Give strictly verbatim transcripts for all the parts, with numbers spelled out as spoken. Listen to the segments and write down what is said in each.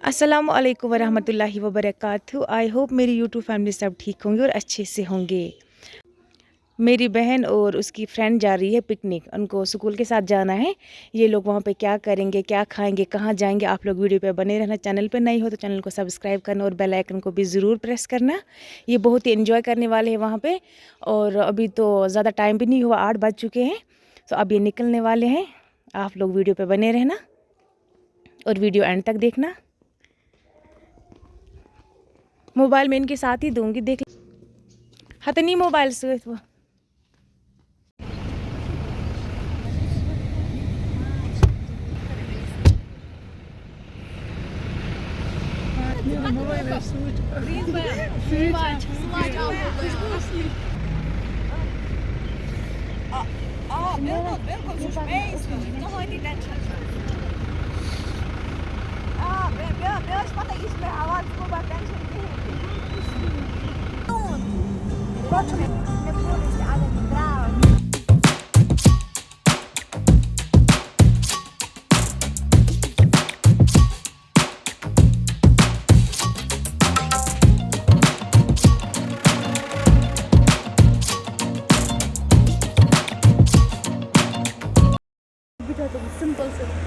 السلام علیکم ورحمۃ اللہ وبرکاتہ۔ آئی ہوپ میری یوٹیوب فیملی سب ٹھیک ہوں گے اور اچھے سے ہوں گے۔ میری بہن اور اس کی فرینڈ جا رہی ہے پکنک، ان کو اسکول کے ساتھ جانا ہے۔ یہ لوگ وہاں پہ کیا کریں گے، کیا کھائیں گے، کہاں جائیں گے، آپ لوگ ویڈیو پہ بنے رہنا۔ چینل پہ نئی ہو تو چینل کو سبسکرائب کرنا اور بیل آئیکن کو بھی ضرور پریس کرنا۔ یہ بہت ہی انجوائے کرنے والے ہیں وہاں پہ۔ اور ابھی تو زیادہ ٹائم بھی نہیں ہوا، آٹھ بج چکے ہیں، تو اب یہ نکلنے والے ہیں۔ آپ لوگ ویڈیو پہ بنے رہنا اور ویڈیو اینڈ تک دیکھنا۔ موبائل میں ان کے ساتھ ہی دوں گی، دیکھ۔ ہتنی موبائل سۭتۍ وۄنۍ۔ آ، آ، بِلکُل، بِلکُل، سُہ چھُ مےٚ یہِ سۭتۍ، کٕہٕنۍ تہِ ٹٮ۪نشَن چھُنہٕ۔ آ، مےٚ، مےٚ، مےٚ ٲس پَتہ، یہِ چھُ مےٚ ہٮ۪وان، ژٕ مہٕ بَر ٹٮ۪نشَن کِہیٖنۍ تہِ۔ تُہُنٛد۔ پَتہٕ چھُ مےٚ، مےٚ کوٚر یہِ اَگر مےٚ درٛاو۔ بہٕ چھَس دَپان simple simple.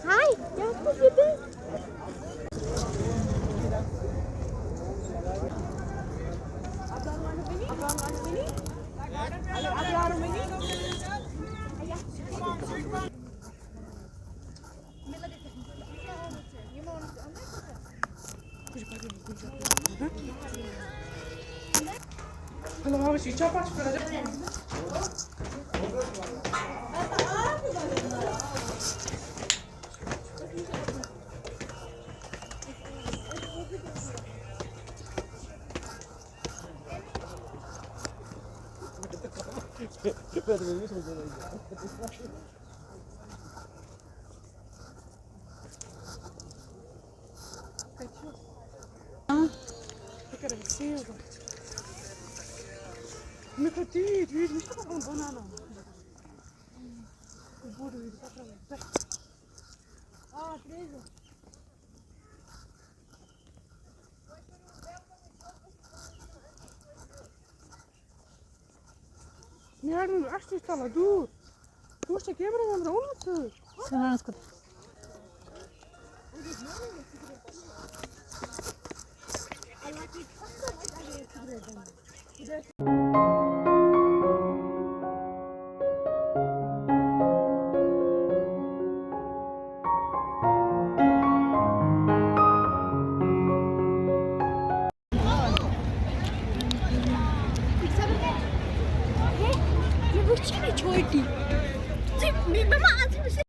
Hi, don't forget this. مےٚ کھٔژ تیٖژ ویٖژ، مےٚ چھُ تَتھ منٛز بَنانا۔ بوٚڑ ویٖژ پَتہٕ ترٛاوَے پٮ۪ٹھ۔ آ، ترٛٲیزیو۔ نیرُن، اَسہِ تہِ چھُ ژَلان دوٗر۔ ژٕ وٕچھ ژےٚ کیمرہ ویمرہ اوٚنمُت سۭتۍ؟ سلامت کر۔ مےٚ وٕچھ نہٕ چھوٹی۔ ژٕ، مےٚ، مےٚ ما اَژٕ؟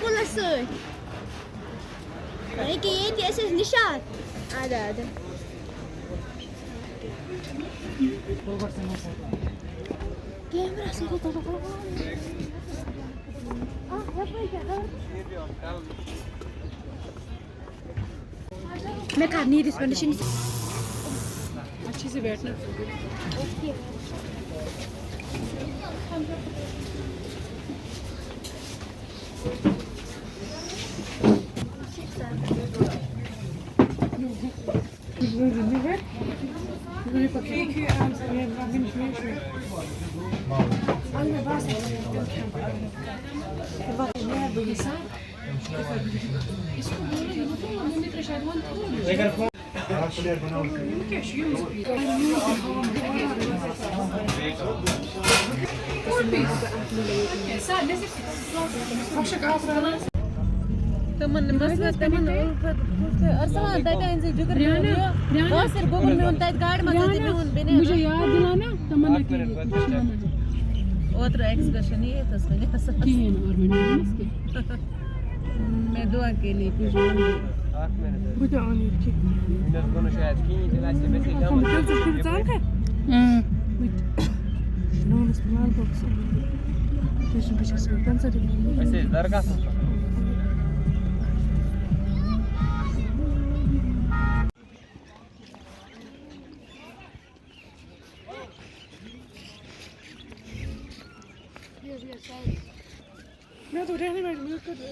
پُلَس سۭتۍ۔ ییٚکیٛاہ ییٚتہِ ٲسۍ أسۍ نِشاط۔ اَدٕ، اَدٕ۔ کیمرہ سۭتۍ کوٗتاہ لوٚگ؟ آ، یَپٲرۍ کیٛاہ گٔر؟ مےٚ کَر نیٖرِتھ پٮ۪ٹھ چھِنہٕ۔ اَتھ چھِ زٕ بیٹھنہٕ۔ تِمن، بس، بس، تِمن، ارسلان، تتہِ أنۍ زِ جگر میون یہِ۔ کٲشِر گوٚبُر میون تتہِ گاڑِ منٛز أنۍ زِ میون بیٚنہِ۔ مجھے یاد دلانا، تمنا کے لیے کچھ لانا ہے۔ اوترٕ excursion یی ییٚتہِ ٲس وۄنۍ آسان۔ کِہیٖنۍ، اور وۄنۍ ووٚنمَس کینٛہہ۔ میں دعا کے لیے کچھ لاؤں گی۔ بہٕ تہِ اَنہٕ ییٚتہِ کینٛہہ۔ مےٚ دوٚپ نہٕ شاید کِہیٖنۍ تہِ، لَگہِ مےٚ چھِ اۭں۔ بہٕ چھَس کَنسَلٹنگ۔ أسۍ ٲسۍ درگاہَس منٛز۔ مےٚ دوٚپ رہنٕے وَنہِ، مےٚ دوٚپ کَتہِ؟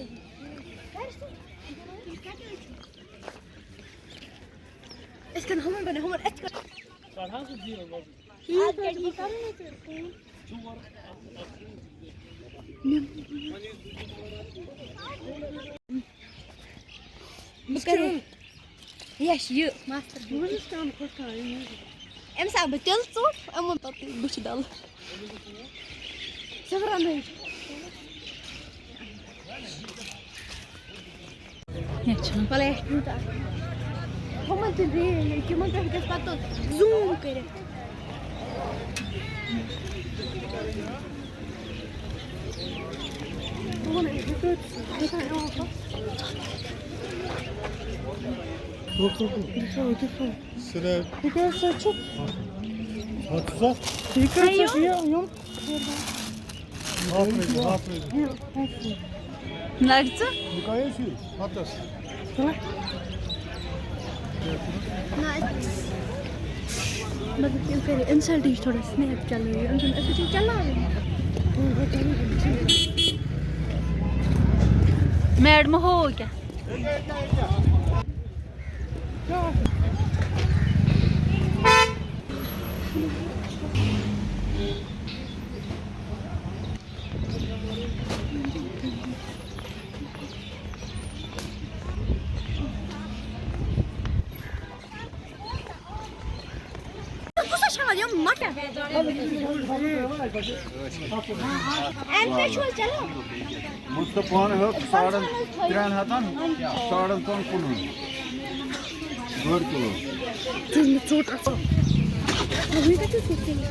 أسۍ کَرو ہُمَن بَنہِ، ہُمَن أسۍ کَرو۔ ٹھیٖک حظ چھُ، بہٕ کَرٕ نہٕ ژےٚ فون۔ بہٕ کَرٕ۔ یَس یہِ ماستٕر۔ بہٕ چھُس کَم کھۄتہٕ کَم، یہِ مےٚ أمِس آو بہٕ تِلہٕ ژوٚٹ، أمۍ ووٚن پَتہٕ بہٕ چھُس ڈَل۔ ژٕ کَر اَنہٕ؟ یَتھ چھُنہٕ۔ وَلہٕ یَتھ چھُنہٕ تَتھ۔ ہُمَن تہِ بیٚیہِ، تِمَن پٮ۪ٹھ گژھِ پَتہٕ zoom کٔرِتھ۔ یہِ کیٛاہ سا چھُ؟ یہِ کیٛاہ سا چھُ یہِ؟ یِم؟ ہَتھ رۄپیہِ، ہَتھ رۄپیہِ۔ نَرِ ژٕ؟ یہِ کیٛاہ حظ چھُ؟ ہَتَس۔ مطلب، یِم کَرِ insult، یہِ چھِ تھوڑا snap چلاوان، یِم چھِنہٕ أسۍ چھِنہٕ چلاوان۔ میڈم ہو کیٛاہ؟ کُس چھُ یِم مۄٹھ؟ اَمہِ پٮ۪ٹھ چھُ حظ چلان؟ مُصطفیٰ ہَن ہیوٚت ساڑَن ترٛٮ۪ن ہَتَن، ساڑَن ژۄن کُلُن۔ ڈۄڈ کِلوٗ۔ ژٕ مےٚ ژوٚٹ اَصٕل۔ وۄنۍ کَتہِ چھُ ژوٚٹ کِلوٗ؟